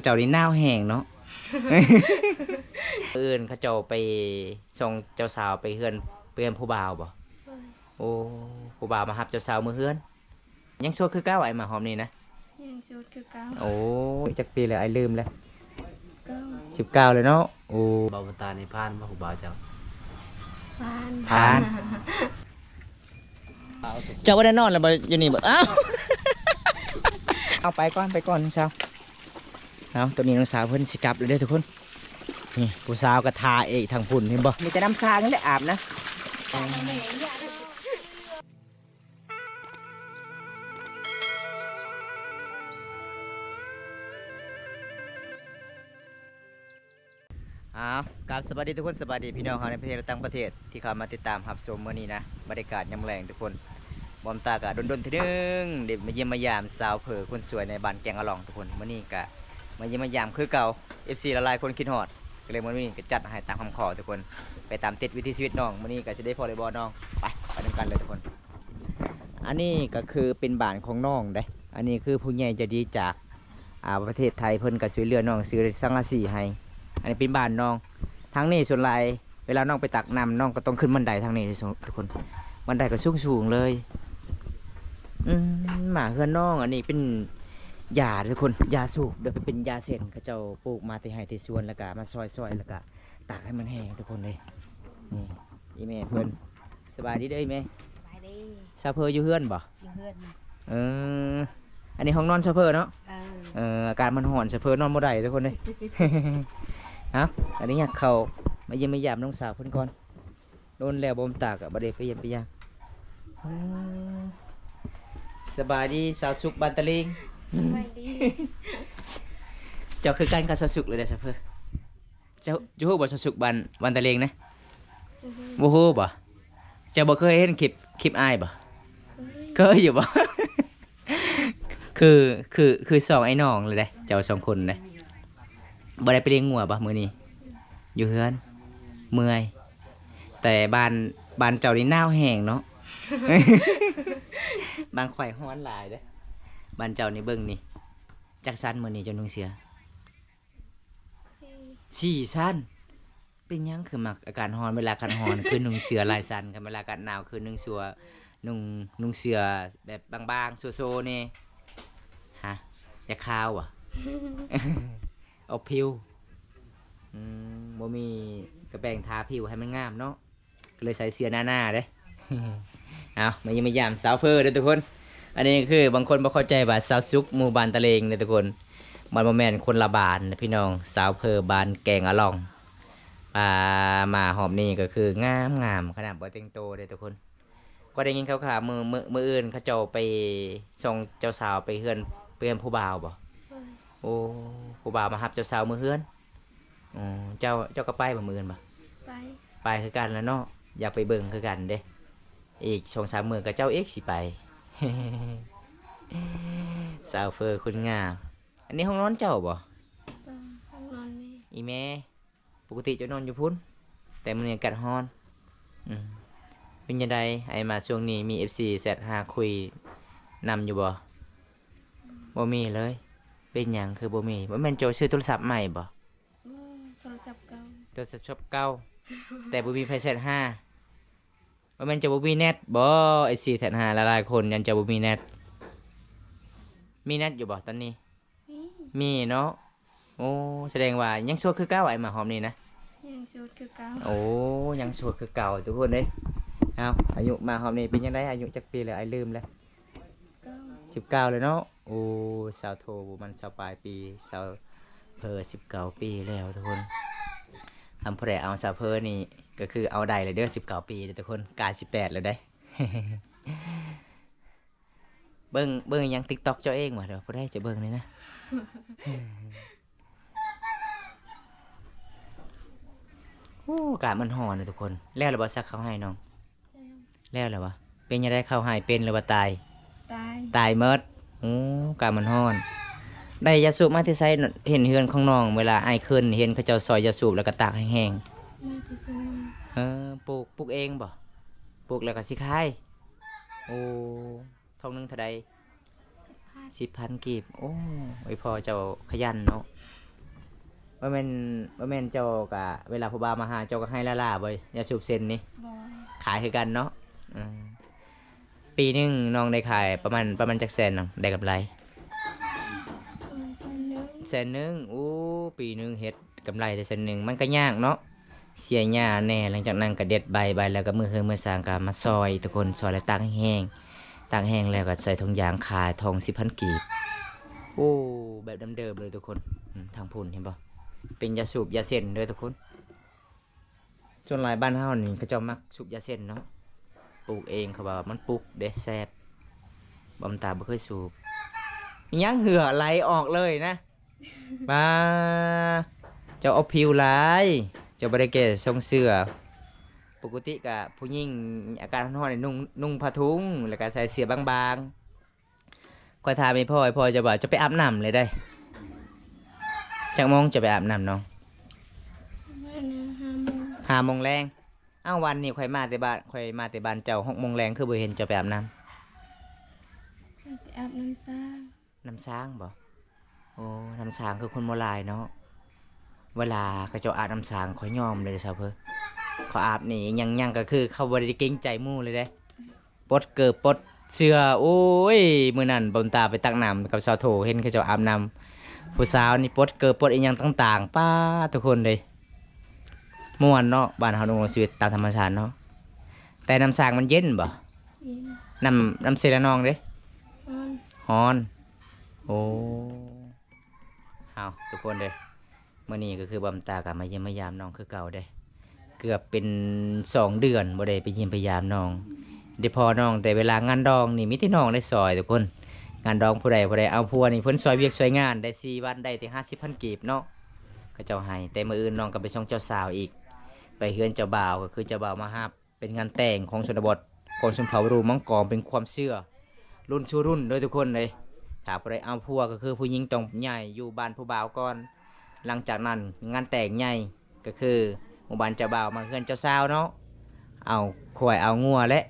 ເຈົ້ານີ້ໜາວແຮງເນາະ. ມື້ອື່ນເຂົາເຈົ້າໄປສົ່ງເຈົ້າສາວໄປເຮືອນ ໄປເຮືອນຜູ້ບ່າວບໍ່? ໂອ້ ຜູ້ບ່າວມາຮັບເຈົ້າສາວເມືອເຮືອນ. ຍັງໂສດຄືເກົ່າ ອ້າຍມາຮອບນີ້ນະ? ຍັງໂສດຄືເກົ່າ. ໂອ້ ຈັກປີແລ້ວ ອ້າຍລືມແລ້ວ. ສິບເກົ້າ ສິບເກົ້າແລ້ວເນາະ. ໂອ້ ບ່າວບຸນຕານີ້ຜ່ານບໍ່ ຜູ້ບ່າວເຈົ້າ? ຜ່ານ ຜ່ານ. ເຈົ້າບໍ່ໄດ້ນອນແລ້ວບໍ່ ຢູ່ນີ້ບໍ່? ອ້າວ ເອົາໄປກ່ອນ ໄປກ່ອນສາວ. ເອົາ ຕອນນີ້ນ້ອງສາວເພິ່ນຊິກັບແລ້ວເດີທຸກຄົນ. ນີ້ຜູ້ສາວກໍຖ້າເອກທາງພຸ້ນ ເຫັນບໍ່? ມີແຕ່ນ້ຳສ້າງນີ້ແຫຼະອາບນະ. ອ້າວ ກາບສະບາຍດີທຸກຄົນ ສະບາຍດີພີ່ນ້ອງເຮົາໃນປະເທດ ແລະ ຕ່າງປະເທດ ທີ່ເຂົ້າມາຕິດຕາມຮັບຊົມມື້ນີ້ນະ. ບັນຍາກາດຍາມແລງທຸກຄົນ ບ່າວບຸນຕາກະດົນໆເທື່ອໜຶ່ງໄດ້ມາຢ້ຽມມາຢາມສາວເຜີຄົນສວຍໃນບ້ານແກງອະຫຼອງທຸກຄົນ. ມື້ນີ້ກະມາຢ້ຽມມາຢາມຄືເກົ່າ ເອັຟຊີຫຼາຍໆຄົນຄິດຮອດ ກໍເລີຍມື້ນີ້ກໍຈັດໃຫ້ຕາມຄຳຂໍທຸກຄົນ. ໄປຕາມຕິດວິຖີຊີວິດນ້ອງ ມື້ນີ້ກໍຊິໄດ້ພໍໄດ້ບໍ່ນ້ອງ? ໄປ ໄປນຳກັນເລີຍທຸກຄົນ. ອັນນີ້ກໍຄືເປັນບ້ານຂອງນ້ອງເດ້. ອັນນີ້ຄືຜູ້ໃຫຍ່ໃຈດີຈາກ ອ່າ ປະເທດໄທ ເພິ່ນກໍຊ່ວຍເຫຼືອນ້ອງຊື້ສັງກະສີໃຫ້. ອັນນີ້ເປັນບ້ານນ້ອງ. ທາງນີ້ສ່ວນຫຼາຍເວລານ້ອງໄປຕັກນ້ຳ ນ້ອງກໍຕ້ອງຂຶ້ນບັນໄດທາງນີ້ເດ້ທຸກຄົນ. ບັນໄດກໍສູງໆເລີຍ. ອືມ ມາເຮືອນນ້ອງ ອັນນີ້ເປັນຢາເດ້ທຸກຄົນ ຢາສູບເດີ ເປັນຢາເສັ້ນ ເຂົາເຈົ້າປູກມາແຕ່ໄຮ່ແຕ່ສວນ ແລ້ວກໍມາຊອຍໆ ແລ້ວກໍຕາກໃຫ້ມັນແຫ້ງທຸກຄົນເດ້. ນີ້ ອີ່ແມ່ເພິ່ນ. ສະບາຍດີເດີອີ່ແມ່. ສະບາຍດີ. ສາວເຜີຢູ່ເຮືອນບໍ່? ຢູ່ເຮືອນ. ເອີ ອັນນີ້ຫ້ອງນອນສາວເຜີເນາະ? ເອີ ເອີ ອາກາດມັນຮ້ອນ ສາວເຜີນອນບໍ່ໄດ້ທຸກຄົນເດ້. ເອົ້າ ອັນນີ້ຢາກເຂົ້າມາຢ້ຽມມາຢາມນ້ອງສາວເພິ່ນກ່ອນ. ດົນແລ້ວບໍ່ຕາກະບໍ່ໄດ້ໄປຢ້ຽມໄປຢາມ. ເອີ ສະບາຍດີສາວສຸກບ້ານຕະເລງ. ສະບາຍດີ. ເຈົ້າຄືກັນກັບສາວສຸກເລີຍເດ້ສາວເຜີ. ເຈົ້າ ເຈົ້າຮູ້ບໍ່ສາວສຸກບ້ານ ບ້ານຕະເລງນະ? ບໍ່ຮູ້. ບໍ່ຮູ້ບໍ່? ເຈົ້າບໍ່ເຄີຍເຫັນຄລິບ ຄລິບອ້າຍບໍ່? ເຄີຍ. ເຄີຍຢູ່ບໍ່? ຄື ຄື ຄືສອງອ້າຍນ້ອງເລີຍເດ້ ເຈົ້າສອງຄົນເດ້. ບໍ່ໄດ້ໄປລ້ຽງງົວບໍ່ມື້ນີ້? ຢູ່ເຮືອນ. ເມື່ອຍ. ແຕ່ບ້ານ ບ້ານເຈົ້ານີ້ໜາວແຮງເນາະ. ບ້ານຂ້ອຍຮ້ອນຫຼາຍເດ້. ບ້ານເຈົ້ານີ້ເບິ່ງນີ້ ຈັກຊັ້ນມື້ນີ້ເຈົ້ານຸ່ງເສື້ອ? ສີ່ ສີ່ຊັ້ນ. ເປັນຫຍັງຄືມັກອາກາດຮ້ອນ? ເວລາອາກາດຮ້ອນຄືນຸ່ງເສື້ອຫຼາຍຊັ້ນ, ຄັນເວລາອາກາດໜາວຄືນຸ່ງຊົ່ວ ນຸ່ງ ນຸ່ງເສື້ອແບບບາງໆ ໂຊໆ ແດ່. ຮະ ຢາກຂາວຫວາ? ອົບຜິວ. ອືມ ບໍ່ມີກະແປງທາຜິວໃຫ້ມັນງາມເນາະ. ກໍເລີຍໃສ່ເສື້ອໜາໆເດ້. ເອົາ ມາຢ້ຽມມາຢາມສາວເຜີເດີທຸກຄົນ. ອັນນີ້ຄືບາງຄົນບໍ່ເຂົ້າໃຈວ່າສາວສຸກໝູ່ບ້ານຕະເລງເດີທຸກຄົນ. ມັນບໍ່ແມ່ນຄົນລະບ້ານນະພີ່ນ້ອງ. ສາວເຜີບ້ານແກງອະຫຼອງ. ອ່າ ມາຮອບນີ້ກໍຄືງາມໆ ຂະໜາດບໍ່ແຕ່ງໂຕເດ້ທຸກຄົນ. ກໍໄດ້ຍິນຂ່າວໆ ມື້ ມື້ ມື້ອື່ນເຂົາເຈົ້າໄປສົ່ງເຈົ້າສາວໄປເຮືອນ ໄປເຮືອນຜູ້ບ່າວບໍ່? ໂອ້ ຜູ້ບ່າວມາຮັບເຈົ້າສາວເມືອເຮືອນ. ອໍ ເຈົ້າ ເຈົ້າກໍໄປບໍ່ມື້ອື່ນບໍ່? ໄປ ໄປຄືກັນລະເນາະ. ຢາກໄປເບິ່ງຄືກັນເດ້. ອີກສອງສາມມື້ກໍເຈົ້າອີກຊິໄປ. ສາວເຝີຄົນງາມ. ອັນນີ້ຫ້ອງນອນເຈົ້າບໍ່? ເອີ ຫ້ອງນອນແມ່. ອີ່ແມ່ ປົກກະຕິເຈົ້ານອນຢູ່ພຸ້ນ ແຕ່ມື້ນີ້ອາກາດຮ້ອນ. ອືມ ເປັນຈັ່ງໃດ ອ້າຍມາຊ່ວງນີ້ມີເອັຟຊີແຊັດຫາຄຸຍນຳຢູ່ບໍ່? ບໍ່ມີເລີຍ. ເປັນຫຍັງຄືບໍ່ມີ? ບໍ່ແມ່ນເຈົ້າຊື້ໂທລະສັບໃໝ່ບໍ່? ບໍ່ ໂທລະສັບເກົ່າ. ໂທລະສັບເກົ່າ ແຕ່ບໍ່ມີໃຜແຊັດຫາ. ບໍ່ແມ່ນເຈົ້າບໍ່ມີແນັດບໍ່? ເອັຟຊີແຊັດຫາຫຼາຍໆຄົນ ຢ້ານເຈົ້າບໍ່ມີແນັດ. ມີແນັດຢູ່ບໍ່ຕອນນີ້? ມີ ມີເນາະ. ໂອ້ ສະແດງວ່າຍັງໂສດຄືເກົ່າ ອ້າຍມາຮອບນີ້ນະ? ຍັງໂສດຄືເກົ່າ. ໂອ້ ຍັງໂສດຄືເກົ່າທຸກຄົນເອີຍ. ເອົ້າ ອາຍຸມາຮອບນີ້ເປັນຈັ່ງໃດ? ອາຍຸຈັກປີແລ້ວ? ອ້າຍລືມແລ້ວ. ສິບເກົ້າ ສິບເກົ້າແລ້ວເນາະ. ໂອ້ ສາວໂທມັນຊາວປາຍປີ ສາວເຜີສິບເກົ້າປີແລ້ວທຸກຄົນ. ຄັນຜູ້ໃດເອົາສາວເຜີນີ້ກໍຄືເອົາໄດ້ແລ້ວເດີ ສິບເກົ້າປີເດີທຸກຄົນ. ກາຍສິບແປດແລ້ວເດ້. ເບິ່ງ ເບິ່ງຫຍັງ ຕິກຕັອກເຈົ້າເອງຫວາ ຫຼືວ່າຜູ້ໃດຈະເບິ່ງນີ້ນະ? ໂອ້ ອາກາດມັນຮ້ອນເນາະທຸກຄົນ. ແລ້ວລະບໍ່ ສັກເຂົ້າໃຫ້ນ້ອງ? ແລ້ວ ແລ້ວລະຫວາ? ເປັນຈັ່ງໃດ ເຂົ້າໃຫ້ເປັນ ຫຼືວ່າຕາຍ? ຕາຍ ຕາຍໝົດ. ໂອ້ ອາກາດມັນຮ້ອນ. ໄດ້ຢາສູບມາແຕ່ໃສ? ເຫັນເຮືອນຂອງນ້ອງ ເວລາອ້າຍຂຶ້ນ ເຫັນເຂົາເຈົ້າຊອຍຢາສູບ ແລ້ວກໍຕາກໃຫ້ແຫ້ງ. ມາແຕ່ສວນ. ເອີ ປູກ ປູກເອງບໍ່? ປູກແລ້ວກໍຊິຂາຍ. ໂອ້ ຖົງໜຶ່ງເທົ່າໃດ? ສິບພັນ. ສິບພັນກີບ. ໂອ້ ອີ່ພໍ່ເຈົ້າຂະຫຍັນເນາະ. ບໍ່ແມ່ນ ບໍ່ແມ່ນເຈົ້າກະ ເວລາຜູ້ບ່າວມາຫາ ເຈົ້າກໍໃຫ້ລ້າໆບໍ່? ຢາສູບເຊັນນີ້ ບໍ່ ຂາຍຄືກັນເນາະ. ອືມ ປີໜຶ່ງນ້ອງໄດ້ຂາຍປະມານ ປະມານຈັກແສນນ້ອງ ໄດ້ກຳໄລ? ປະມານແສນໜຶ່ງ. ແສນໜຶ່ງ. ໂອ້ ປີໜຶ່ງເຮັດກຳໄລແຕ່ແສນໜຶ່ງ ມັນກໍຍາກເນາະ. ເສຍຫຍ້າແດ່ ຫຼັງຈາກນັ້ນກໍເດັດໃບ ໃບແລ້ວກໍມືເຮືອນມືຊານກໍມາຊອຍທຸກຄົນ ຊອຍແລ້ວຕາກໃຫ້ແຫ້ງ ຕາກແຫ້ງແລ້ວກໍໃສ່ຖົງຢາງຂາຍ ຖົງສິບພັນກີບ. ໂອ້ ແບບເດີມໆເລີຍທຸກຄົນ. ອືມ ທາງພຸ້ນເຫັນບໍ່? ເປັນຢາສູບຢາເຊັນເດີທຸກຄົນ. ສ່ວນຫຼາຍບ້ານເຮົານີ້ເຂົາເຈົ້າມັກສູບຢາເຊັນເນາະ ປູກເອງ ເຂົາວ່າມັນປຸກເດ້ ແຊບ. ບຳຕາບໍ່ເຄີຍສູບ. ອີຫຍັງເຫື່ອໄຫຼອອກເລີຍນະ? ປາ ເຈົ້າອົບຜິວຫຼາຍ ເຈົ້າບໍ່ໄດ້ແກ້ຊົງເສື້ອ. ປົກກະຕິກະຜູ້ຍິງອາກາດຮ້ອນໆ ນຸ່ງ ນຸ່ງຜ້າຖົງ ແລ້ວກະໃສ່ເສື້ອບາງໆ. ຂ້ອຍຖາມອີ່ພໍ່ ອີ່ພໍ່ຈະວ່າ ເຈົ້າໄປອາບນ້ຳເລີຍໄດ໋. ຈັກໂມງເຈົ້າໄປອາບນ້ຳນ້ອງ? ປະມານຫ້າໂມງ ຫ້າໂມງແລງ. ອ້າວ ວັນນີ້ຂ້ອຍມາແຕ່ບ້ານ ຂ້ອຍມາແຕ່ບ້ານເຈົ້າ ຫົກໂມງແລງ ຄືບໍ່ເຫັນເຈົ້າໄປອາບນ້ຳ? ຂ້ອຍໄປອາບນ້ຳຊ້າງ. ນ້ຳຊ້າງບໍ? ໂອ້ ນ້ຳຊ້າງຄືຄົນບໍ່ຫຼາຍເນາະ. ເວລາເຂົາເຈົ້າອາບນ້ຳຊ້າງ ຂ້ອຍຍອມເລີຍເດ້ສາວເພີ. ເຂົາອາບນີ້ຫຍັງໆ ກໍຄືເຂົາບໍ່ໄດ້ເກງໃຈໝູ່ເລີຍເດ້. ປົດເກີບປົດເສື້ອ. ໂອ້ຍ ມື້ນັ້ນບຳຕາໄປຕັກນ້ຳກັບສາວໂທ ເຫັນເຂົາເຈົ້າອາບນ້ຳ ຜູ້ສາວນີ້ປົດເກີບປົດອີ່ຫຍັງຕ່າງໆ. ປາ ທຸກຄົນເອີຍ ມ່ວນເນາະ. ບ້ານເຮົາດຳລົງຊີວິດຕາມທຳມະຊາດເນາະ. ແຕ່ນ້ຳສ້າງມັນເຢັນບໍ? ເຢັນ. ນ້ຳ ນ້ຳເຊລະນອງເດ້? ຮ້ອນ. ຮ້ອນ. ໂອ້ ເອົາ ທຸກຄົນເດີ ມື້ນີ້ກໍຄືບຳຕາກໍມາຢ້ຽມມາຢາມນ້ອງຄືເກົ່າເດ້. ເກືອບເປັນສອງເດືອນບໍ່ໄດ້ໄປຢ້ຽມໄປຢາມນ້ອງ. ໄດ້ພໍ້ນ້ອງແຕ່ເວລາງານດອງນີ້ ມີແຕ່ນ້ອງໄດ້ຊ່ອຍທຸກຄົນ. ງານດອງຜູ້ໃດ ຜູ້ໃດເອົາຜົວນີ້ ເພິ່ນຊ່ອຍວຽກຊ່ອຍງານ ໄດ້ສີ່ວັນ ໄດ້ແຕ່ຫ້າສິບພັນກີບເນາະ ເຂົາເຈົ້າໃຫ້. ແຕ່ມື້ອື່ນນ້ອງກໍໄປສົ່ງເຈົ້າສາວອີກ ໄປເຮືອນເຈົ້າບ່າວ ກໍຄືເຈົ້າບ່າວມາຮັບ. ເປັນງານແຕ່ງຂອງຊົນນະບົດ ຂອງຊົນເຜົ່າບຣູມັງກອງ ເປັນຄວາມເຊື່ອລຸ້ນສູ່ລຸ້ນເດີທຸກຄົນເອີຍ. ຖ້າຜູ້ໃດເອົາຜົວ ກໍຄືຜູ້ຍິງຕ້ອງຍ້າຍຢູ່ບ້ານຜູ້ບ່າວກ່ອນ. ຫຼັງຈາກນັ້ນງານແຕ່ງໃຫຍ່ ກໍຄືໝູ່ບ້ານເຈົ້າບ່າວມາເຮືອນເຈົ້າສາວເນາະ ເອົາຄວາຍເອົາງົວແຫຼະ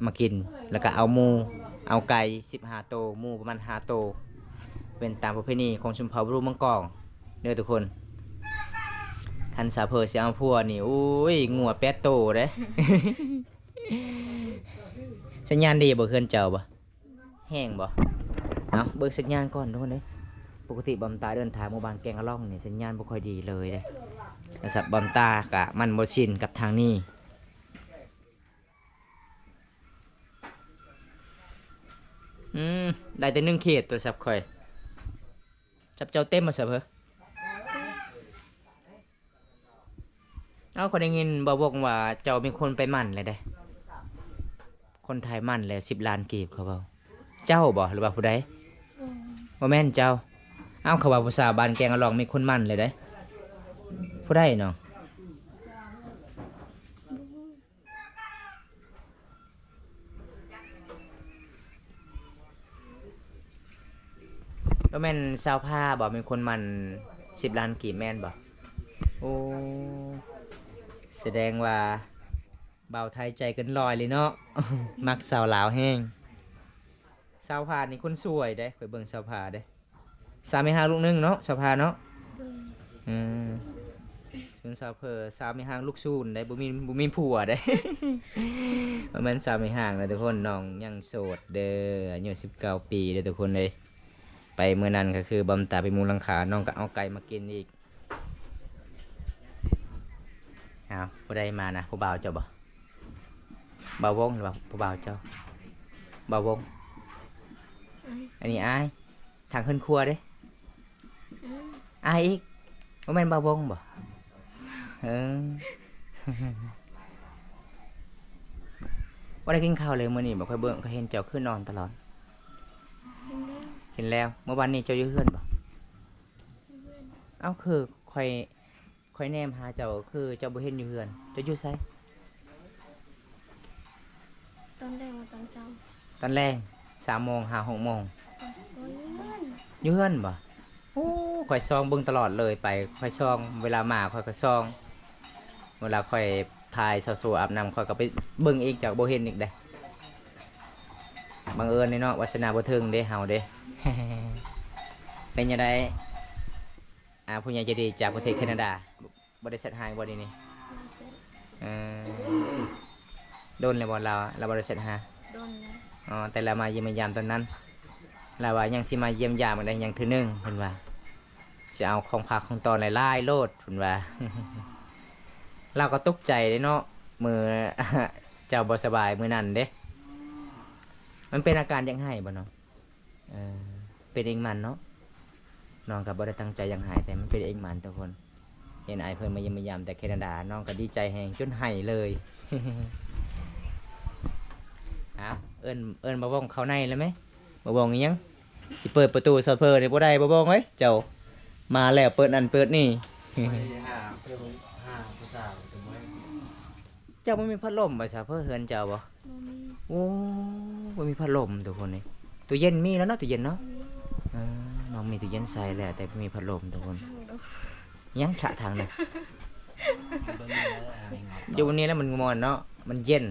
ມາກິນ ແລ້ວກໍເອົາໝູ ເອົາໄກ່ສິບຫ້າໂຕ ໝູປະມານຫ້າໂຕ. ເປັນຕາມປະເພນີຂອງຊົນເຜົ່າບຣູມັງກອງເດີທຸກຄົນ. ຄັນສາວເພີຊິເອົາຜົວນີ້ ໂອ້ຍ ງົວແປດໂຕເດ້. ສັນຍານດີບໍ່ ເຮືອນເຈົ້າບໍ່? ແຮງບໍ່? ເອົາ ເບິ່ງສັນຍານກ່ອນທຸກຄົນເດີ. ປົກກະຕິບຳຕາເດີນທາງໝູ່ບ້ານແກງອະລ່ອງນີ້ ສັນຍານບໍ່ຄ່ອຍດີເລີຍເດ້. ໂທລະສັບບຳຕາກະມັນບໍ່ຊິນກັບທາງນີ້. ອືມ ໄດ້ແຕ່ໜຶ່ງເຂດ ໂທລະສັບຂ້ອຍ. ຈັບເຈົ້າເຕັມບໍ່ຊະເພີ? ເອົ້າ ຂ້ອຍໄດ້ຍິນບ່າວວົງວ່າເຈົ້າມີຄົນໄປໝັ້ນແລ້ວເດ້. ຄົນໄທໝັ້ນແລ້ວສິບລ້ານກີບ ເຂົາເວົ້າ. ເຈົ້າບໍ່ ຫຼືວ່າຜູ້ໃດ? ບໍ່ ບໍ່ແມ່ນເຈົ້າ. ເອົ້າ ເຂົາວ່າຜູ້ສາວບ້ານແກງອະລ່ອງມີຄົນໝັ້ນແລ້ວເດ້. ຜູ້ໃດເນາະ? ບໍ່ແມ່ນສາວພາບໍ່ ເປັນຄົນໝັ້ນສິບລ້ານກີບແມ່ນບໍ່? ໂອ້ ສະແດງວ່າບ່າວໄທໃຈເກີນຮ້ອຍເລີຍເນາະ ມັກສາວລາວແຮງ. ສາວພານີ້ຄົນສວຍເດ້ ຂ້ອຍເບິ່ງສາວພາເດ້. ສາມີຮັກລູກໜຶ່ງເນາະ ສາວພາເນາະ. ໂດຍ. ອືມ ສ່ວນສາວເພີ ສາມີຮັກລູກສູນເດ້ ບໍ່ມີ ບໍ່ມີຜົວເດ້. ບໍ່ແມ່ນສາມີຮັກນະທຸກຄົນ ນ້ອງຍັງໂສດເດີ ອາຍຸສິບເກົ້າປີເດີທຸກຄົນເອີຍ. ໄປມື້ນັ້ນກໍຄືບຳຕາໄປມຸງຫຼັງຄາ ນ້ອງກໍເອົາໄກ່ມາກິນອີກ. ເອົາ ຜູ້ໃດມານະ ຜູ້ບ່າວເຈົ້າບໍ່? ບ່າວວົງ ຫຼືວ່າຜູ້ບ່າວເຈົ້າ? ບ່າວວົງ. ອາຍ ອັນນີ້ອາຍ ທາງເຮືອນຄົວເດ້. ອາຍ ອາຍອີກ ບໍ່ແມ່ນບ່າວວົງບໍ່? ເອີ ບໍ່ໄດ້ກິນເຂົ້າເລີຍມື້ນີ້ບໍ່? ຂ້ອຍເບິ່ງ ຂ້ອຍເຫັນເຈົ້າຄືນອນຕະຫຼອດ. ກິນແລ້ວ ກິນແລ້ວ. ມື້ວານນີ້ເຈົ້າຢູ່ເຮືອນບໍ່? ຢູ່ເຮືອນ. ເອົ້າ ຄືຂ້ອຍ ຂ້ອຍແນມຫາເຈົ້າ ຄືເຈົ້າບໍ່ເຫັນຢູ່ເຮືອນ ເຈົ້າຢູ່ໃສ? ຕອນແລງ ຕອນເຊົ້າ ຕອນແລງ ສາມໂມງຫາຫົກໂມງ. ບໍ່ ຢູ່ເຮືອນ ຢູ່ເຮືອນບໍ່? ໂອ້ ຂ້ອຍສ່ອງເບິ່ງຕະຫຼອດເລີຍ ໄປ ຂ້ອຍສ່ອງ ເວລາມາຂ້ອຍກໍສ່ອງ ເວລາຂ້ອຍຖ່າຍສາວໂສອາບນ້ຳ ຂ້ອຍກໍໄປເບິ່ງອີກ ເຈົ້າບໍ່ເຫັນອີກເດ້. ບັງເອີນເດ້ເນາະ ວາສະໜາບໍ່ເຖິງເດ້ເຮົາເດ້. ເປັນຈັ່ງໃດ ອ່າ ຜູ້ໃຫຍ່ໃຈດີຈາກປະເທດແຄນາດາ ບໍ່ໄດ້ແຊັດຫາບໍ່ດຽວນີ້? ເອີ ດົນແລ້ວບໍ່ລາວ ລາວບໍ່ໄດ້ແຊັດຫາ? ດົນແລ້ວ. ອໍ ແຕ່ລາວມາຢ້ຽມມາຢາມຕອນນັ້ນ ລາວວ່າຍັງຊິມາຢ້ຽມຢາມອີກໄດ ຍັງເທື່ອໜຶ່ງ ເພິ່ນວ່າ ຊິເອົາຂອງຝາກຂອງຕ້ອນຫຼາຍໆໂລດ ເພິ່ນວ່າ. ລາວກໍຕົກໃຈເດ້ເນາະ ມື້ເຈົ້າບໍ່ສະບາຍມື້ນັ້ນເດ້. ມັນເປັນອາການຢາກໄຫ້ບໍ່ນ້ອງ? ເອີ ເປັນເອງມັນເນາະ ນ້ອງກໍບໍ່ໄດ້ຕັ້ງໃຈຢາກໄຫ້ ແຕ່ມັນເປັນເອງມັນທຸກຄົນ. ເຫັນອ້າຍເພິ່ນມາຢ້ຽມມາຢາມແຕ່ແຄນາດາ ນ້ອງກໍດີໃຈແຮງຈົນໄຫ້ເລີຍ. ເອົາ ເອີ້ນ ເອີ້ນບ່າວວອງເຂົ້າໃນແລ້ວແມະ. ບ່າວວອງອີ່ຫຍັງ ຊິເປີດປະຕູຊາວເພີນີ້ບໍ່ໄດ້ ບ່າວວອງເອີຍ ເຈົ້າມາແລ້ວເປີດນັ້ນເປີດນີ້. ໄປຫາ ໄປຫາຜູ້ສາວ ແຕ່ບໍ່ໃຫ້ ເຈົ້າບໍ່ມີພັດລົມບໍ່ຊາວເພີ ເຮືອນເຈົ້າບໍ່? ບໍ່ມີ. ໂອ້ ບໍ່ມີພັດລົມທຸກຄົນເອີຍ. ຕູ້ເຢັນມີແລ້ວເນາະ ຕູ້ເຢັນເນາະ? ມີ. ເອີ ນ້ອງມີຕູ້ເຢັນໃສ່ແລ້ວ ແຕ່ບໍ່ມີພັດລົມທຸກຄົນ. ຍັງຂະທາງນັ້ນ ຢູ່ນີ້ແລ້ວມັນມ່ວນເນາະ ມັນເຢັນ.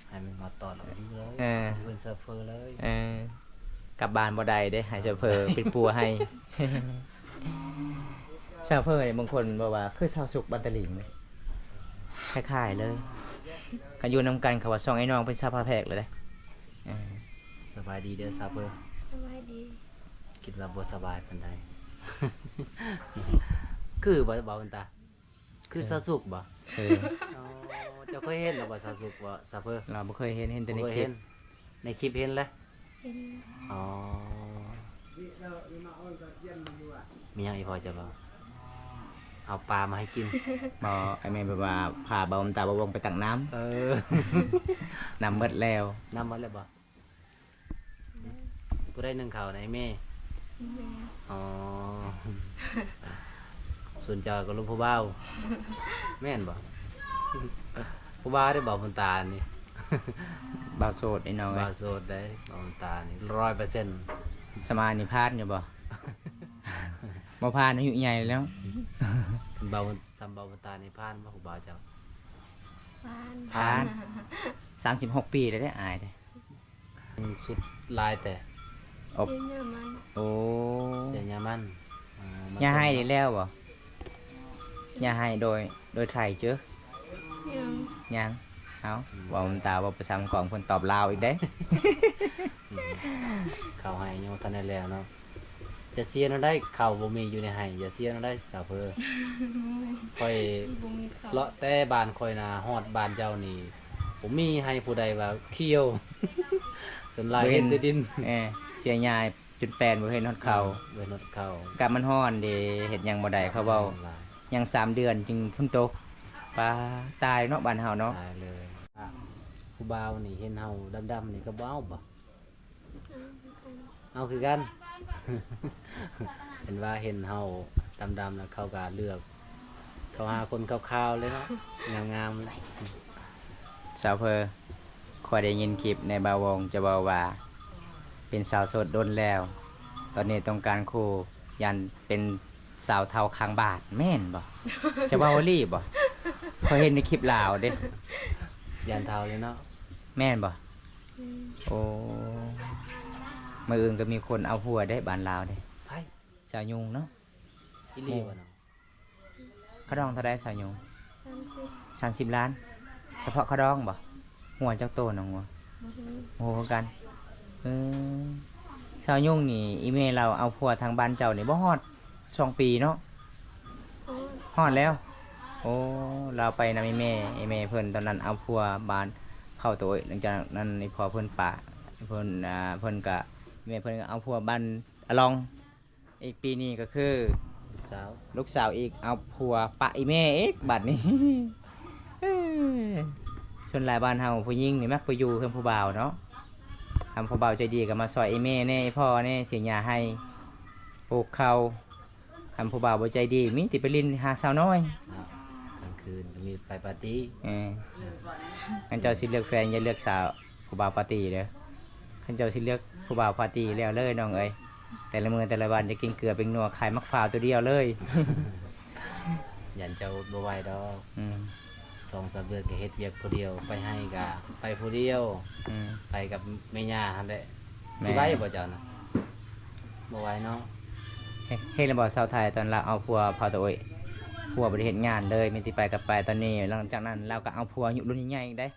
ໃຫ້ມັນມາຕອນເອົາຢູ່ເລີຍ ເອີ ຢູ່ເຮືອນຊາວເຟີເລີຍ. ເອີ ກັບບ້ານບໍ່ໄດ້ເດ້ ໃຫ້ຊາວເຟີເປັນປົວໃຫ້. ຊາວເຟີນີ້ບາງຄົນບອກວ່າຄືຊາວສຸກບ້ານຕະລິງ ຄ້າຍໆເລີຍ. ຄັນຢູ່ນຳກັນເຂົາວ່າສອງອ້າຍນ້ອງເປັນຊາວພາແພກເລີຍເດ້. ເອີ ສະບາຍດີເດີຊາວເຟີ. ສະບາຍດີ. ຄິດວ່າບໍ່ສະບາຍປານໃດ. ຄືບໍ່ ເວົ້າແວ່ນຕາ ຄືຊາວສຸກບໍ່? ເອີ ອໍ ເຈົ້າເຄີຍເຫັນແລ້ວບໍ່ຊາວສຸກບໍ່ ຊາວເຟີ? ລາວບໍ່ເຄີຍເຫັນ ເຫັນແຕ່ໃນຄລິບ. ໃນຄລິບເຫັນແລ້ວ? ເຫັນ. ອໍ ມີຫຍັງອີ່ພໍ່ເຈົ້າເວົ້າ? ເອົາປາມາໃຫ້ກິນ. ບໍ່ ອ້າຍແມ່ແບບວ່າພາເບົາຕາເບົາວົງໄປຕັກນ້ຳ. ເອີ ນ້ຳໝົດແລ້ວ. ນ້ຳໝົດແລ້ວບໍ່? ຜູ້ໃດໜຶ້ງເຂົ້າໃນແມ່? ແມ່. ອໍ ສ່ວນເຈົ້າກໍລົມຜູ້ບ່າວ ແມ່ນບໍ່? ຜູ້ບ່າວໄດ້ບໍ່ບຸນຕານີ້? ບ່າວໂສດໄດ໋ນ້ອງເອີຍ ບ່າວໂສດໄດ໋ ບ່າວບຸນຕານີ້ຮ້ອຍເປີເຊັນ. ສະມານີ້ຜ່ານຢູ່ບໍ່? ບໍ່ຜ່ານ ອາຍຸໃຫຍ່ແລ້ວ. ສຳເບົາ ສຳເບົາບຸນຕານີ້ຜ່ານບໍ່ຜູ້ບ່າວເຈົ້າ? ຜ່ານ. ຜ່ານ ສາມສິບຫົກປີແລ້ວເດ້ ອາຍເດ້. ສຸດຫຼາຍແຕ່ ເສຍຫຍ້າມັນ. ໂອ້ ເສຍຫຍ້າມັນ. ຫຍ້າໄຮ່ນີ້ແລ້ວບໍ່? ຫຍ້າໄຮ່ໂດຍ ໂດຍໄຖເຈີ? ຍັງ. ຍັງ. ເອົາ ອືມ ເວົ້າຕາເວົ້າໄປສາມກອງ ເພິ່ນຕອບລາວອີກເດ້. ອືມ ເຂົ້າໄຮ່ຍັງບໍ່ທັນໄດ້ແລ້ວເນາະ. ຈະເສຍແນວໃດ ເຂົ້າບໍ່ມີຢູ່ໃນໄຮ່ ຈະເສຍແນວໃດສາວເພີ? ຂ້ອຍ ບໍ່ມີເຂົ້າ ເລາະແຕ່ບ້ານຂ້ອຍນະ ຮອດບ້ານເຈົ້ານີ້ ບໍ່ມີໄຮ່ຜູ້ໃດວ່າຂຽວ ສ່ວນຫຼາຍເຫັນແຕ່ດິນ. ເອີ ເສຍຫຍ້າຈົນແປນ ບໍ່ເຫັນຮອດເຂົ້າ. ອືມ ບໍ່ເຫັນຮອດເຂົ້າ. ອາກາດມັນຮ້ອນເດ້ ເຮັດຫຍັງບໍ່ໄດ້ ເຂົາເວົ້າ. ຍັງສາມເດືອນຈຶ່ງຝົນຕົກ. ປາ ຕາຍເນາະ ບ້ານເຮົາເນາະ. ຕາຍເລີຍ. ຜູ້ບ່າວນີ້ເຫັນເຮົາດຳໆນີ້ກໍບໍ່ເອົາບໍ່? ເອົາຄືກັນ. ເຫັນວ່າເຫັນເຮົາດຳໆແລ້ວ ເຂົາກໍເລືອກ ເຂົາຫາຄົນຂາວໆເລີຍເນາະ ງາມໆ. ສາວເພີ ຂ້ອຍໄດ້ຍິນຄລິບໃນບ່າວວົງຈະເວົ້າວ່າ ເປັນສາວໂສດດົນແລ້ວ ຕອນນີ້ຕ້ອງການຄູ່ ຢ້ານເປັນສາວເຖົ້າຂ້າງບ້ານ ແມ່ນບໍ່? ຈະເວົ້າອີ່ຫຼີບໍ່? ຂ້ອຍເຫັນໃນຄລິບລາວເດ້. ຢ້ານເຖົ້າຢູ່ເນາະ. ແມ່ນບໍ່? ອືມ ໂອ້ ມື້ອື່ນກໍມີຄົນເອົາຜົວເດ້ ບ້ານລາວເດ້. ໃຜ? ສາວຍຸງເນາະ. ອີ່ຫຼີບໍ່ເນາະ? ຄ່າດອງເທົ່າໃດສາວຍຸງ? ສາມສິບ ສາມສິບລ້ານ. ສະເພາະຄ່າດອງບໍ່? ງົວຈັກໂຕນ້ອງງົວ? ບໍ່ຮູ້ ບໍ່ຮູ້ຄືກັນ. ເອີ ສາວຍຸງນີ້ ອີ່ແມ່ລາວເອົາຜົວທາງບ້ານເຈົ້ານີ້ບໍ່ຮອດສອງປີເນາະ? ຮອດ ຮອດແລ້ວ. ໂອ້ ລາວໄປນຳອີ່ແມ່ ອີ່ແມ່ເພິ່ນຕອນນັ້ນເອົາຜົວບ້ານເຂົາໂຕເອີຍ. ຫຼັງຈາກນັ້ນອີ່ພໍ່ເພິ່ນປະ ເພິ່ນ ອ່າ ເພິ່ນກະ ແມ່ເພິ່ນເອົາຜົວບ້ານອະລອງ. ອີກປີນີ້ກໍຄືລູກສາວ ລູກສາວອີກເອົາຜົວປະອີ່ແມ່ອີກບັດນີ້. ສ່ວນຫຼາຍບ້ານເຮົາຜູ້ຍິງນີ້ມັກໄປຢູ່ເຮືອນຜູ້ບ່າວເນາະ. ຄັນຜູ້ບ່າວໃຈດີກໍມາຊ່ອຍອີ່ແມ່ແດ່ ອີ່ພໍ່ແດ່ ເສຍຫຍ້າໄຮ່ ປູກເຂົ້າ. ຄັນຜູ້ບ່າວບໍ່ໃຈດີ ມີແຕ່ໄປຫຼິ້ນຫາສາວນ້ອຍ. ກາງຄືນກໍມີໄປປາຕີ້. ເອີ ຄັນເຈົ້າຊິເລືອກແຟນ ຢ່າເລືອກສາວ ຜູ້ບ່າວປາຕີ້ເດີ. ຄັນເຈົ້າຊິເລືອກຜູ້ບ່າວປາຕີ້ແລ້ວເລີຍນ້ອງເອີຍ ແຕ່ລະມື້ແຕ່ລະວັນຈະກິນເກືອເປັງນົວ ຂາຍໝາກພ້າວຕົວດຽວເລີຍ. ຢ້ານເຈົ້າບໍ່ໄຫວດອກ. ອືມ ສອງສາມເດືອນກໍເຮັດວຽກຜູ້ດຽວ ໄປໄຮ່ກໍໄປຜູ້ດຽວ. ອືມ ໄປກັບແມ່ຍ່າຫັ້ນແຫຼະ. ແມ່ນ. ຊິໄຫວບໍ່ເຈົ້ານະ? ບໍ່ໄຫວເນາະ. ເຮັດ ເຮັດແລ້ວບໍ່ ຊາວໄທ ຕອນລາວເອົາຜົວເຜົາຕາໂອ້ຍ ຜົວບໍ່ໄດ້ເຮັດງານເລີຍ ມີແຕ່ໄປກັບໄປ. ຕອນນີ້ ຫຼັງຈາກນັ້ນລາວກໍເອົາຜົວອາຍຸລຸ້ນໃຫຍ່ໆອີກເດ້.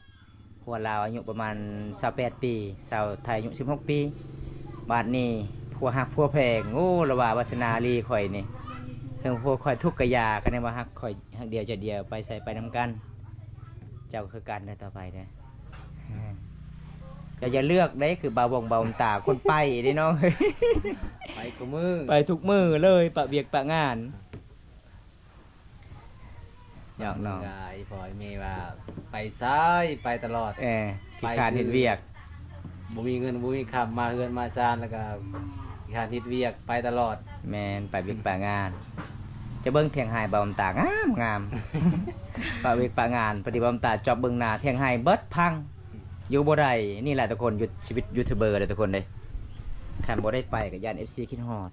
ຜົວລາວອາຍຸປະມານຊາວແປດປີ ຊາວໄທອາຍຸສິບຫົກປີ. ບາດນີ້ຜົວຮັກຜົວແພງ ໂອ້ ລາວວ່າວາສະໜາລີຂ້ອຍນີ້ ເຖິງຜົວຂ້ອຍທຸກກະຢ່າ ຄັນແມ່ນວ່າຮັກຂ້ອຍ ຮັກດຽວໃຈດຽວ ໄປໃສໄປນຳກັນ. ເຈົ້າຄືກັນເດີ ຕໍ່ໄປເດີ ເຈົ້າຢ່າເລືອກເດ້ ຄືບ່າວວົງບ່າວບຸນຕາ ຄົນໄປເດ້ນ້ອງ ໄປຄູ່ມື້ ໄປທຸກມື້ເລີຍ ປະວຽກປະງານ. ຢອກນ້ອງ ກໍອີ່ພໍ່ອີ່ແມ່ວ່າໄປໃສໄປຕະຫຼອດ ເອີ ຂີ້ຄ້ານເຮັດວຽກ ບໍ່ມີເງິນບໍ່ມີຄຳ ມາເຮືອນມາຊານ ແລ້ວກໍຂີ້ຄ້ານເຮັດວຽກ ໄປຕະຫຼອດ. ແມ່ນ ໄປວຽກໄປງານ ຈະເບິ່ງພຽງໃຫ້ເບົາຕາງາມໆ ປະວຽກປະງານ ພໍດີເບົາຕາຈອບເບິ່ງໜ້າ ພຽງໃຫ້ເບິດພັງ ຢູ່ບໍ່ໄດ້. ນີ້ແຫຼະທຸກຄົນ ຢູ່ຊີວິດຢູທູບເບີເດ້ທຸກຄົນເດ້ ຄັນບໍ່ໄດ້ໄປກໍຢ້ານເອັຟຊີຄິດຮອດ.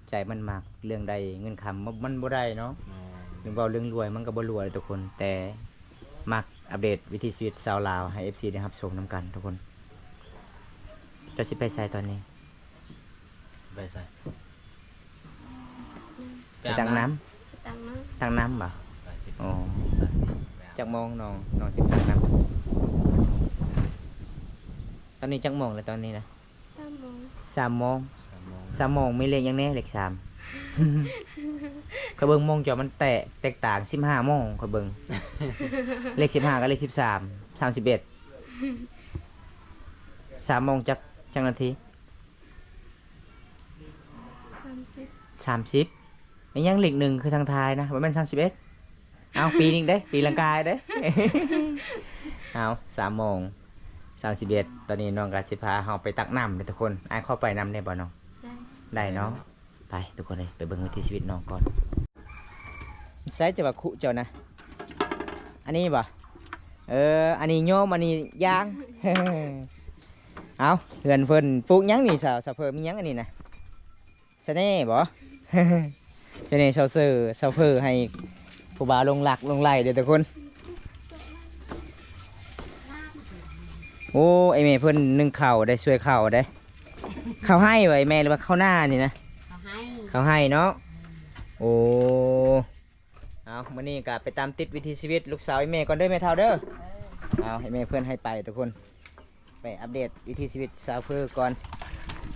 ໃຈມັນມັກເລື່ອງໄດ້ເງິນຄຳ ມັນ ມັນບໍ່ໄດ້ເນາະ. ແມ່ນ ເລື່ອງເວົ້າເລື່ອງລວຍມັນກໍບໍ່ລວຍທຸກຄົນ ແຕ່ມັກອັບເດດວິຖີຊີວິດຊາວລາວໃຫ້ເອັຟຊີໄດ້ຮັບຊົມນຳກັນທຸກຄົນ. ເຈົ້າຊິໄປໃສຕອນນີ້? ໄປໃສ? ໄປຕັກນ້ຳ ໄປຕັກນ້ຳ ຕັກນ້ຳບໍ່? ໄປສິ ອໍ ໄປສິ ໄປອາບ ຈັກໂມງນ້ອງ ນ້ອງຊິໄປຕັກນ້ຳ? ຕອນນີ້ຈັກໂມງແລ້ວຕອນນີ້ນະ? ສາມໂມງ ສາມໂມງ ສາມໂມງ ສາມໂມງ ມີເລກຫຍັງແດ່? ເລກສາມ ຂ້ອຍເບິ່ງໂມງຈອມມັນແຕກ ແຕກຕ່າງ ສິບຫ້າໂມງ ຂ້ອຍເບິ່ງ ເລກສິບຫ້າກັບເລກສິບສາມ ສາມສິບເອັດ ສາມໂມງຈັກ ຈັກນາທີ? ສາມສິບ ສາມສິບ ອີຫຍັງເລກໜຶ່ງຄືທາງທ້າຍນະ ບໍ່ແມ່ນສາມສິບເອັດ? ເອົາ ປີນີ້ເດ້ ປີລັງກາເດ້. ເອົາ ສາມໂມງສາມສິບເອັດ ຕອນນີ້ນ້ອງກໍຊິພາເຮົາໄປຕັກນ້ຳເດ້ທຸກຄົນ. ອ້າຍຂໍໄປນຳໄດ້ບໍ່ນ້ອງ? ໄດ້ ໄດ້ເນາະ. ໄປທຸກຄົນເອີຍ ໄປເບິ່ງວິຖີຊີວິດນ້ອງກ່ອນ. ໃສຈະວ່າຄຸເຈົ້ານະ? ອັນນີ້ບໍ່? ເອີ ອັນນີ້ໂຍມ ອັນນີ້ຢາງ. ເອົາ ເຮືອນເພິ່ນປູກຫຍັງນີ້ ສາວ ສາວເພີ ມີຫຍັງອັນນີ້ນະ? ສະເໜ່ບໍ່? ສະເໜ່ຊາວເຊີ ຊາວເພີໃຫ້ຜູ້ບ່າວຫຼົງລັກຫຼົງໄຫຼເດີ້ທຸກຄົນ. ໂອ້ ໄອ້ແມ່ເພິ່ນໜຶ້ງເຂົ້າເດ້ ຊ່ວຍເຂົ້າເດ້. ເຂົ້າໄຮ່ບໍ່ໄອ້ແມ່ ຫຼືວ່າເຂົ້ານານີ້ນະ? ເຂົ້າໄຮ່ ເຂົ້າໄຮ່ເນາະ. ໂອ້ ເອົາ ມື້ນີ້ກໍໄປຕາມຕິດວິຖີຊີວິດລູກສາວໄອ້ແມ່ກ່ອນເດີ້ ແມ່ເຖົ້າເດີ້. ເອີ ເອົາ ໃຫ້ແມ່ເພິ່ນໃຫ້ໄປທຸກຄົນ. ໄປອັບເດດວິຖີຊີວິດຊາວເພີກ່ອນ.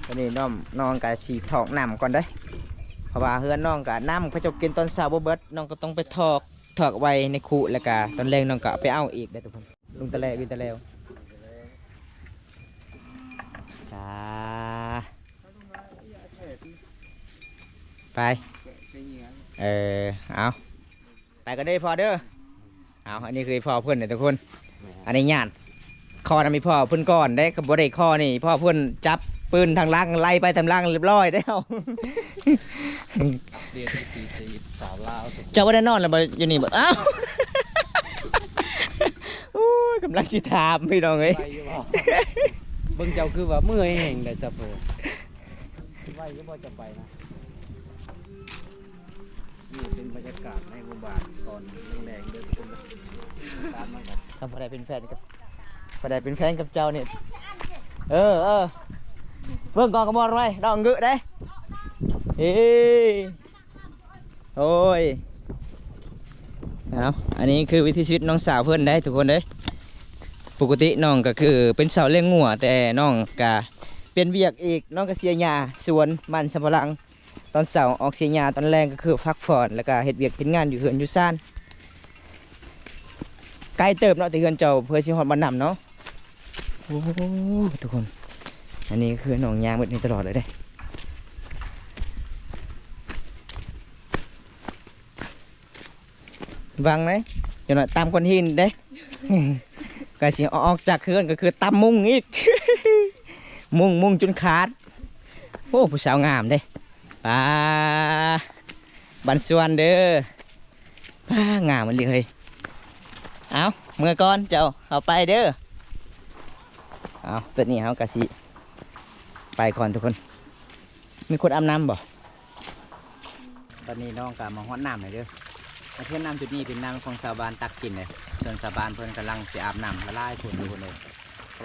ຕອນນີ້ນ້ອງ ນ້ອງກະຊິຖອກນ້ຳກ່ອນເດ້ ເພາະວ່າເຮືອນນ້ອງກະນ້ຳເຂົາເຈົ້າກິນຕອນເຊົ້າບໍ່ເບິດ ນ້ອງກໍຕ້ອງໄປຖອກ ຖອກໄວ້ໃນຄຸ ແລ້ວກະຕອນແລງນ້ອງກໍເອົາໄປເອົາອີກເດ້ທຸກຄົນ. ລຸງຕະແລ ວິນຕະແລວ ຕາ ໄປ ເອີ ເອົາ. ໄປກັນເດີ້ພໍ່ເດີ້. ເອົາ ອັນນີ້ຄືພໍ່ເພິ່ນເດ້ທຸກຄົນ. ແມ່ນ ອັນນີ້ຍາດຂໍນຳອີ່ພໍ່ເພິ່ນກ່ອນເດ້ ກໍບໍ່ໄດ້ຂໍນີ້ ພໍ່ເພິ່ນຈັບປືນທາງຫຼັງໄລ່ໄປທາງຫຼັງຮຽບຮ້ອຍແລ້ວ. ອັບເດດວິຖີຊີວິດສາວລາວ. ເຈົ້າບໍ່ໄດ້ນອນແລ້ວບໍ່ ຢູ່ນີ້ບໍ່? ອ້າວ ໂອ້ຍ ກຳລັງຊິຖາມພີ່ນ້ອງເອີຍ. ໄວຢູ່ບໍ່? ເບິ່ງເຈົ້າຄືວ່າເມື່ອຍແຮງໄດ໋ ຊາວເພີ. ໄວຢູ່ບໍ່ ຈະໄປນະ? ນີ້ເປັນບັນຍາກາດໃນໝູ່ບ້ານຕອນແລງໆເດີ້ທຸກຄົນເດີ້. ຕາມມາກັນ ຖ້າຜູ້ໃດເປັນແຟນກັບ ຜູ້ໃດເປັນແຟນກັບເຈົ້ານີ້ ເອີ ເອີ ເບິ່ງກ່ອນກະມ່ວນໄວ້ ນ້ອງງຶເດ້. ເອີ ໂອ້ຍ ເອົາ ອັນນີ້ຄືວິຖີຊີວິດນ້ອງສາວເພິ່ນເດ້ທຸກຄົນເດ້. ປົກກະຕິນ້ອງກໍຄືເປັນສາວລ້ຽງງົວ ແຕ່ນ້ອງກະປ່ຽນວຽກອີກ ນ້ອງກະເສຍຫຍ້າສວນມັນສຳປະຫຼັງ. ຕອນເຊົ້າອອກເສຍຫຍ້າ ຕອນແລງກໍຄືພັກຜ່ອນ ແລ້ວກໍເຮັດວຽກເຮັດງານຢູ່ເຮືອນຢູ່ຊານ. ໄກເຕີບເນາະ ແຕ່ເຮືອນເຈົ້າ ເພື່ອຊິຮອດບ້ານນ້ຳເນາະ. ໂອ້ ທຸກຄົນ ອັນນີ້ຄືນ້ອງຍ່າງແບບນີ້ຕະຫຼອດເລີຍເດ້. ຫວັງເດ້ ຈັກໜ້ອຍຕຳກ້ອນຫີນເດ້. ກະຊິອອກຈາກເຮືອນກໍຄືຕຳມຸງອີກ ມຸງ ມຸງຈົນຂາດ. ໂອ້ ຜູ້ສາວງາມເດ້ ປ້າ ບ້ານສວນເດີ້ ປ້າ ງາມອີ່ຫຼີເຮີ້ຍ. ເອົາ ເມືອກ່ອນເຈົ້າ ເຮົາໄປເດີ້. ເອົາ ຕອນນີ້ເຮົາກະຊິໄປກ່ອນທຸກຄົນ. ມີຄົນອາບນ້ຳບໍ່? ຕອນນີ້ນ້ອງກໍມາຮອດນ້ຳແລ້ວເດີ້. ເພື່ອນນ້ຳຈຸດນີ້ເປັນນ້ຳຂອງຊາວບ້ານຕັກກິນເດ້ ສ່ວນຊາວບ້ານເພິ່ນກຳລັງຊິອາບນ້ຳ ຫຼາຍໆຄົນຢູ່ພຸ້ນເດ້.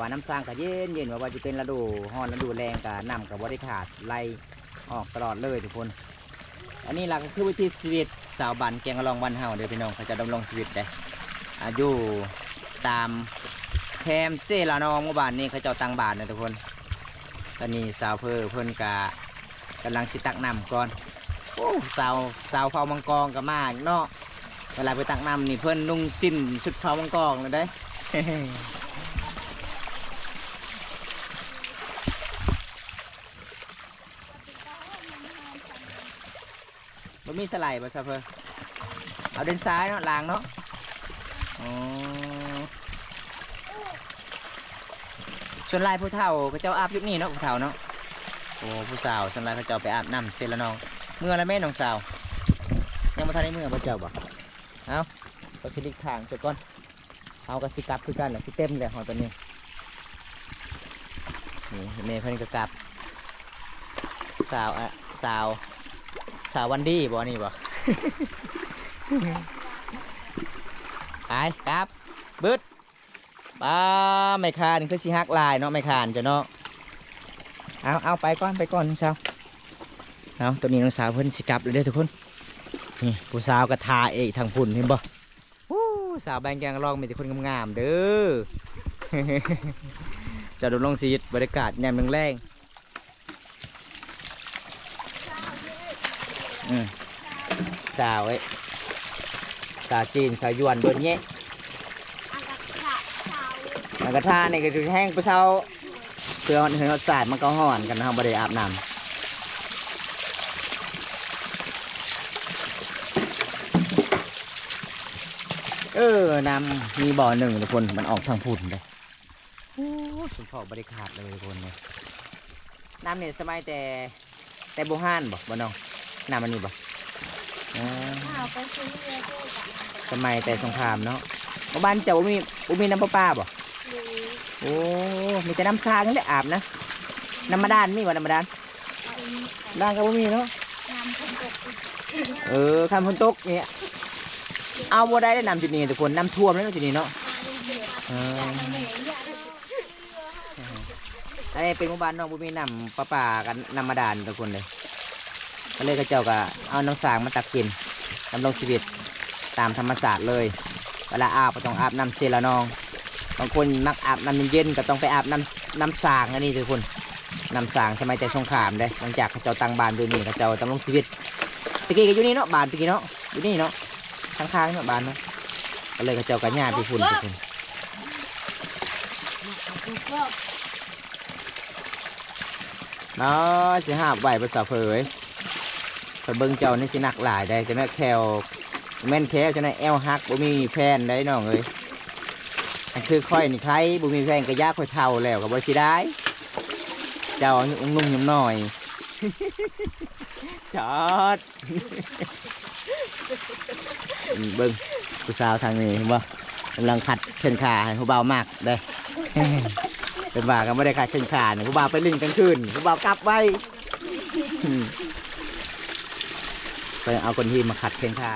ວ່ານ້ຳສ້າງກໍເຢັນໆ ວ່າ ວ່າຊິເປັນລະດູຮ້ອນລະດູແລ້ງກໍນ້ຳກໍບໍ່ໄດ້ຂາດ ໄຫຼອອກຕະຫຼອດເລີຍທຸກຄົນ. ອັນນີ້ລະກໍຄືວິຖີຊີວິດຊາວບ້ານແກງອະລ່ອງບ້ານເຮົາເດີພີ່ນ້ອງ ເຂົາເຈົ້າດຳລົງຊີວິດເດ້ ອາ ຢູ່ຕາມແຄມເຊລະນອງ ໝູ່ບ້ານນີ້ເຂົາເຈົ້າຕັ້ງບ້ານເດີທຸກຄົນ. ຕອນນີ້ສາວເພີເພິ່ນກະກຳລັງຊິຕັກນ້ຳກ່ອນ. ໂອ້ ສາວ ສາວເຜົ່າມັງກອງກໍມາເນາະ. ເວລາໄປຕັກນ້ຳນີ້ເພິ່ນນຸ່ງສິ້ນຊຸດເຜົ່າມັງກອງເລີຍເດ້. ບໍ່ມີສະໄລບໍ່ຊາວເພີ? ເອົາດິນຊາຍເນາະ ລ້າງເນາະ. ອໍ ສ່ວນຫຼາຍຜູ້ເຖົ້າເຂົາເຈົ້າອາບຢູ່ນີ້ເນາະ ຜູ້ເຖົ້າເນາະ. ໂອ້ ຜູ້ສາວສ່ວນຫຼາຍເຂົາເຈົ້າໄປອາບນ້ຳເຊລະນອງ. ເມືອລະແມ່ນ້ອງສາວ? ຍັງບໍ່ທັນໄດ້ເມືອບໍ່ເຈົ້າບໍ່? ເອົ້າ ກໍຊິຫຼີກທາງເຈົ້າກ່ອນ. ເຮົາກໍຊິກັບຄືກັນລະ ຊິເຕັມແລ້ວເຮົາຕອນນີ້. ນີ້ແມ່ເພິ່ນກໍກັບ ສາວ ອະ ສາວ ສາວວັນດີບໍ່ ນີ້ບໍ່? ໄປກັບບຶດ. ປ້າ ໄມ້ຄານຄືຊິຫັກຫຼາຍເນາະ ໄມ້ຄານເຈົ້າເນາະ. ເອົາ ເອົາ ໄປກ່ອນ ໄປກ່ອນສາວ. ເອົາ ຕອນນີ້ນ້ອງສາວເພິ່ນຊິກັບແລ້ວເດີທຸກຄົນ. ນີ້ຜູ້ສາວກໍຖ້າເອກທາງພຸ້ນ ເຫັນບໍ່? ໂອ້ ສາວແບງແກງລອງມີແຕ່ຄົນງາມໆເດີ. ເຈົ້າດຳລົງຊີວິດ ບັນຍາກາດຍາມແລງໆ. ອືມ ສາວເອີຍ ສາວຈີນ ສາວຢວນ ໂດນແຍະ. ອັນກະທານີ້ກໍຄືແຫ້ງປະເຊົາ ເພື່ອເຮືອນຮອດສາດມັນກໍຮ້ອນກັນ ເຮົາບໍ່ໄດ້ອາບນ້ຳ. ເອີ ນ້ຳມີບໍ່ໜຶ່ງທຸກຄົນ ມັນອອກທາງພຸ້ນເດ້. ໂອ້ ສົມພໍບໍ່ໄດ້ຂາດເລີຍທຸກຄົນເອີຍ. ນ້ຳນີ້ສະໄໝແຕ່ ແຕ່ບູຮານບໍ່ ບໍ່ນ້ອງ? ນ້ຳອັນນີ້ບໍ່? ເອີ ສະໄໝແຕ່ສົງຄາມເນາະ. ບ້ານເຈົ້າບໍ່ມີ ບໍ່ມີນ້ຳປະປາບໍ່? ໂອ້ ມີແຕ່ນ້ຳສ້າງນີ້ແຫຼະອາບນະ. ນ້ຳບາດານມີບໍ່ ນ້ຳບາດານ? ບາດານກໍບໍ່ມີເນາະ. ເອີ ຄັນຝົນຕົກນີ້ ເອົາບໍ່ໄດ້ເດ້ນ້ຳຈຸດນີ້ທຸກຄົນ ນ້ຳຖ້ວມເດ້ເນາະຈຸດນີ້ເນາະ. ເອີ ອັນນີ້ເປັນໝູ່ບ້ານເນາະ ບໍ່ມີນ້ຳປະປາກັບນ້ຳບາດານທຸກຄົນເດ້. ກໍເລີຍເຂົາເຈົ້າກໍເອົານ້ຳສ້າງມາຕັກກິນ ດຳລົງຊີວິດຕາມທຳມະຊາດເລີຍ. ເວລາອາບກໍຕ້ອງອາບນ້ຳເຊລະນອງ. ບາງຄົນມັກອາບນ້ຳເຢັນໆ ກໍຕ້ອງໄປອາບນ້ຳ ນ້ຳສ້າງອັນນີ້ທຸກຄົນ. ນ້ຳສ້າງສະໄໝແຕ່ສົງຄາມເດ້ ຫຼັງຈາກເຂົາເຈົ້າຕັ້ງບ້ານຢູ່ນີ້ ເຂົາເຈົ້າດຳລົງຊີວິດ. ແຕ່ກີ້ກໍຢູ່ນີ້ເນາະ ບ້ານແຕ່ກີ້ເນາະ ຢູ່ນີ້ເນາະ ຂ້າງໆເນາະ ບ້ານເນາະ. ກໍເລີຍເຂົາເຈົ້າກໍຍ້າຍໄປພຸ້ນທຸກຄົນ. ເນາະ ຊິຫາບໄຫວບໍ່ສາວເຜີຍ. ຂ້ອຍເບິ່ງເຈົ້ານີ້ຊິໜັກຫຼາຍໄດ໋ ຈະແມ່ນແຂ້ວ ແມ່ນແຂ້ວ ຈະແມ່ນແອວຫັກ ບໍ່ມີແຟນໄດ໋ນ້ອງເອີຍ. ອັນຄືຂ້ອຍນີ້ໃຄ ບໍ່ມີແຟນກໍຢາກ ຂ້ອຍເຖົ້າແລ້ວກໍບໍ່ເສຍດາຍ. ເຈົ້າຍັງໜຸ່ມຍັງນ້ອຍ. ຈອດ. ເບິ່ງຜູ້ສາວທາງນີ້ເຫັນບໍ່ ກຳລັງຂັດແຂ້ງຂາໃຫ້ຜູ້ບ່າວມັກເດ້. ເພິ່ນວ່າກໍບໍ່ໄດ້ຂັດແຂ້ງຂານີ້ ຜູ້ບ່າວໄປຫຼິ້ນກາງຄືນ ຜູ້ບ່າວກັບໄວ. ໄປເອົາກ້ອນຫີນມາຂັດແຂ້ງຂາ.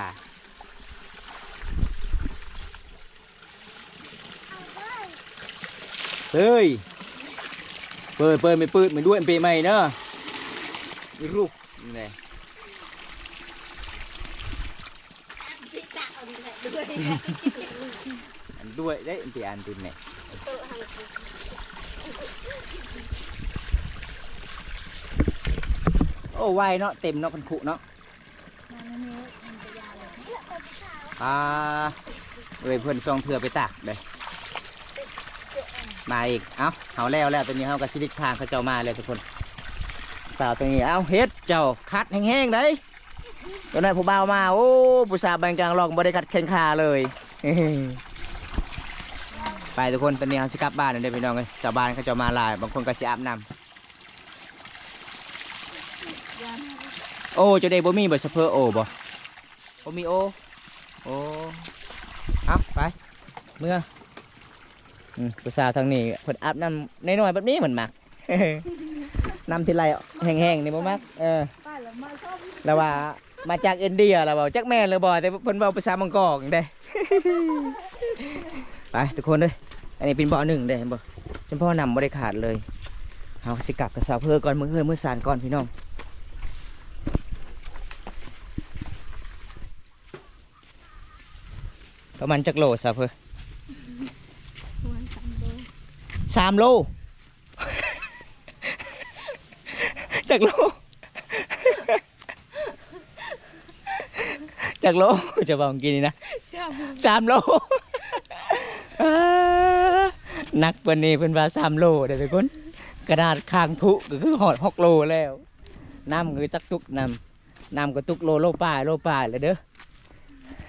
ເອີຍ ເປີດ ເປີດ ໄມ່ປືດ ໄມ່ດ້ວຍ ເປໃໝ່ເນາະ ອີກລູກນີ້ ອັນດ້ວຍເດ້ ອັນທີ່ອັນຕິດນີ້. ໂອ້ ໄວເນາະ ເຕັມເນາະ ຄັນຄຸເນາະ. ອ່າ ເອີຍ ເພິ່ນສອງເທື່ອໄປຕາກເດ້ ມາອີກ. ເອົ້າ ເຮົາແລ້ວແລ້ວ ຕອນນີ້ເຮົາກໍຊິຫຼີກທາງເຂົາເຈົ້າມາແລ້ວທຸກຄົນ. ສາວຕອນນີ້ ເອົ້າ ເຮັດເຈົ້າຂັດແຮງໆໄດ໋. ຕອນນັ້ນຜູ້ບ່າວມາ ໂອ້ ຜູ້ສາວແບງກາງລອງບໍ່ໄດ້ຂັດແຂ້ງຂາເລີຍ. ໄປທຸກຄົນ ຕອນນີ້ເຮົາຊິກັບບ້ານແລ້ວເດ້ພີ່ນ້ອງເອີຍ. ຊາວບ້ານເຂົາເຈົ້າມາຫຼາຍ ບາງຄົນກໍຊິອາບນ້ຳ. ໂອ້ ເຈົ້າເດ້ ບໍ່ມີບໍ່ສະເພີໂອ້ບໍ່? ບໍ່ມີໂອ້. ໂອ້ ເອົາໄປ ເມືອ. ອືມ ຜູ້ສາວທາງນີ້ເພິ່ນອາບນ້ຳນ້ອຍໆແບບນີ້ເພິ່ນມັກ. ນ້ຳທີ່ໄຫຼແຫ້ງໆນີ້ບໍ່ມັກ. ເອີ ລາວວ່າມາຈາກອິນເດຍ ລາວເວົ້າ ຈັກແມ່ນຫຼືບໍ່ ແຕ່ເພິ່ນເວົ້າພາສາມັງກອງເດ້. ໄປທຸກຄົນເດີ ອັນນີ້ເປັນບໍ່ໜຶ່ງເດ້ ເຫັນບໍ່? ສະເພາະນ້ຳບໍ່ໄດ້ຂາດເລີຍ. ເຮົາຊິກັບກັບສາວເພີກ່ອນ ມື້ເຮືອນມື້ຊານກ່ອນພີ່ນ້ອງ. ປະມານຈັກໂລສາວເພີ? ປະມານສາມໂລ. ສາມໂລ? ຈັກໂລ? ຈັກໂລ? ຈະເວົ້າກິນນີ້ນະ ສາມໂລ. ສາມໂລ. ອ່າ ໜັກປານນີ້ເພິ່ນວ່າສາມໂລເດ້ທຸກຄົນ. ຂະໜາດຄາງຜຸກໍຄືຮອດຫົກໂລແລ້ວ. ນ້ຳກໍຈັກຕຸກນ້ຳ ນ້ຳກໍຕຸກໂລ ໂລປາຍ ໂລປາຍແລ້ວເດີ.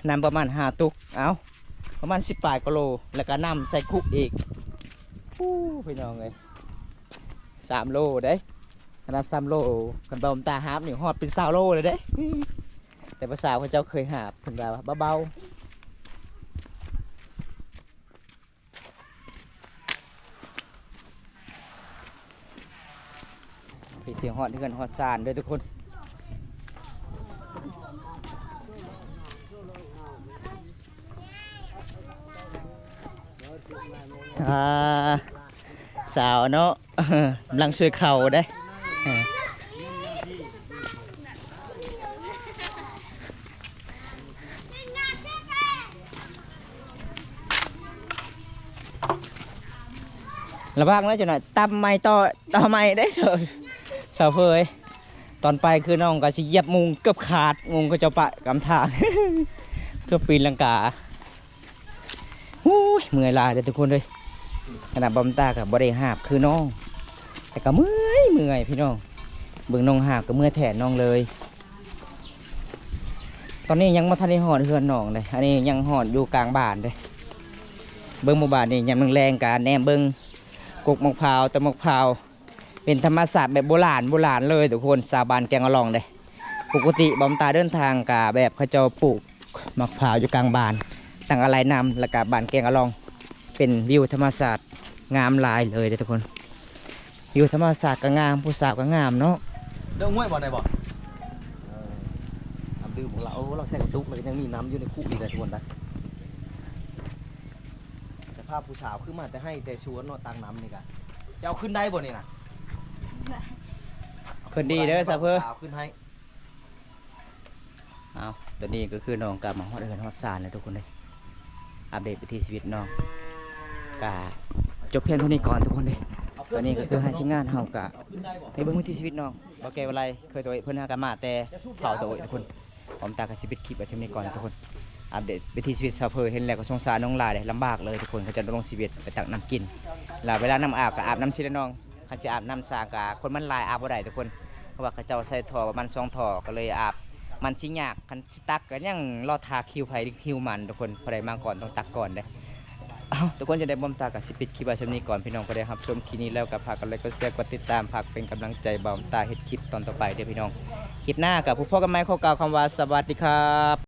ນ້ຳປະມານຫ້າຕຸກ ເອົ້າ ປະມານສິບປາຍກວ່າໂລ ແລ້ວກໍນ້ຳໃສ່ຄຸກອີກ. ໂອ້ ພີ່ນ້ອງເອີຍ ສາມໂລເດ້. ຂະໜາດສາມໂລ ຄັນເບົາຕາຫາບນີ້ຮອດເປັນຊາວໂລເລີຍເດ້. ແຕ່ຜູ້ສາວເຂົາເຈົ້າເຄີຍຫາບ ເພິ່ນວ່າເບົາໆ. ໄປຊິຮອດເຮືອນຮອດຊານເດີທຸກຄົນ. ອ່າ ສາວເນາະ ກຳລັງຊ່ວຍເຂົ້າເດ້. ລະວັງເດີ ຈັກໜ້ອຍຕຳໃໝ່ ຕໍ່ ຕໍ່ໃໝ່ເດ້ ສາວເຜີຍ. ຕອນໄປຄືນ້ອງກໍຊິຢຽບມຸງເກືອບຂາດ ມຸງເຂົາເຈົ້າປະກຳທາງ ເກືອບຕີນລັງກາ. ໂອ້ຍ ເມື່ອຍຫຼາຍເດີທຸກຄົນເອີຍ. ຂະໜາດບອມຕາກໍບໍ່ໄດ້ຫາບຄືນ້ອງ ແຕ່ກໍເມື່ອຍ ເມື່ອຍພີ່ນ້ອງ. ເບິ່ງນ້ອງຫາບກໍເມື່ອຍແທນນ້ອງເລີຍ. ຕອນນີ້ຍັງບໍ່ທັນໄດ້ຮອດເຮືອນນ້ອງເດ້ ອັນນີ້ຍັງຮອດຢູ່ກາງບ້ານເດ້. ເບິ່ງໝູ່ບ້ານນີ້ຍາມແລງໆກໍແນມເບິ່ງກົກໝາກພ້າວ ຕົ້ນໝາກພ້າວ ເປັນທຳມະຊາດແບບໂບລານ ໂບລານເລີຍທຸກຄົນ ຊາວບ້ານແກງອະລອງເດ້. ປົກກະຕິບອມຕາເດີນທາງກະແບບເຂົາເຈົ້າປູກໝາກພ້າວຢູ່ກາງບ້ານ ຕັ້ງອາໄລນຳ ແລ້ວກະບ້ານແກງອະລອງ ເປັນວິວທຳມະຊາດງາມຫຼາຍເລີຍເດ້ທຸກຄົນ. ວິວທຳມະຊາດກະງາມ ຜູ້ສາວກະງາມເນາະ. ເດີຫ້ວຍບໍ່ໄດ້ບໍ່? ເອີ ນ້ຳດື່ມຂອງລາວ ໂອ້ ລາວໃສ່ກະຕຸກ ແລ້ວກໍຍັງມີນ້ຳຢູ່ໃນຄຸອີກເດ້ທຸກຄົນນະ. ສະພາບຜູ້ສາວຄືມາແຕ່ໄຮ່ແຕ່ສວນເນາະ ຕັກນ້ຳນີ້ກະ ຈະເອົາຂຶ້ນໄດ້ບໍ່ນີ້ນະ? ຂຶ້ນດີເດີສາວເພີ ເອົາຂຶ້ນໃຫ້. ເອົາ ຕອນນີ້ກໍຄືນ້ອງກໍມາຮອດເຮືອນຮອດຊານແລ້ວທຸກຄົນເດີ. ອັບເດດວິຖີຊີວິດນ້ອງກະຈົບພຽງເທົ່ານີ້ກ່ອນທຸກຄົນເດີ. ຕອນນີ້ກໍຄືໃຫ້ທີມງານເຮົາກະໄປເບິ່ງວິຖີຊີວິດນ້ອງ ບໍ່ແກ່ວະໄລ ເຄີຍໂຕເອ ເພິ່ນຫາກະມາແຕ່ເຜົ່າໂຕເອທຸກຄົນ. ອອມຕາກໍຊິປິດຄລິບໄວ້ຊ່ຳນີ້ກ່ອນທຸກຄົນ. ອັບເດດວິຖີຊີວິດຊາວເພີ ເຫັນແລ້ວກໍສົງສານນ້ອງຫຼາຍເດ້ ລຳບາກເລີຍທຸກຄົນ. ເຂົາເຈົ້າລົງຊີວິດໄປຕັກນ້ຳກິນ ແລ້ວເວລານ້ຳອາບກໍອາບນຳຊິລະນ້ອງ. ຄັນຊິອາບນ້ຳສາງກໍຄົນມັນຫຼາຍອາບບໍ່ໄດ້ທຸກຄົນ ເພາະວ່າເຂົາເຈົ້າໃສ່ທໍ່ປະມານສອງທໍ່ ກໍເລີຍອາບມັນຊິຍາກ. ຄັນຊິຕັກກໍຍັງລໍຖ້າຄິວໃຜຄິວມັນທຸກຄົນ ຜູ້ໃດມາກ່ອນຕ້ອງຕັກກ່ອນເດ້. ເອົ້າ ທຸກຄົນ ຈັ່ງໃດບອມຕາກໍຊິປິດຄລິບໄວ້ຊ່ຳນີ້ກ່ອນ. ພີ່ນ້ອງຜູ້ໃດຮັບຊົມຄລິບນີ້ແລ້ວກໍຝາກກົດໄລ ກົດແຊ ກົດຕິດຕາມ ຝາກເປັນກຳລັງໃຈບອມຕາເຮັດຄລິບຕອນຕໍ່ໄປເດີພີ່ນ້ອງ. ຄລິບໜ້າກໍພົບກັນໃໝ່ ຂໍກ່າວຄຳວ່າສະຫວັດດີຄັບ.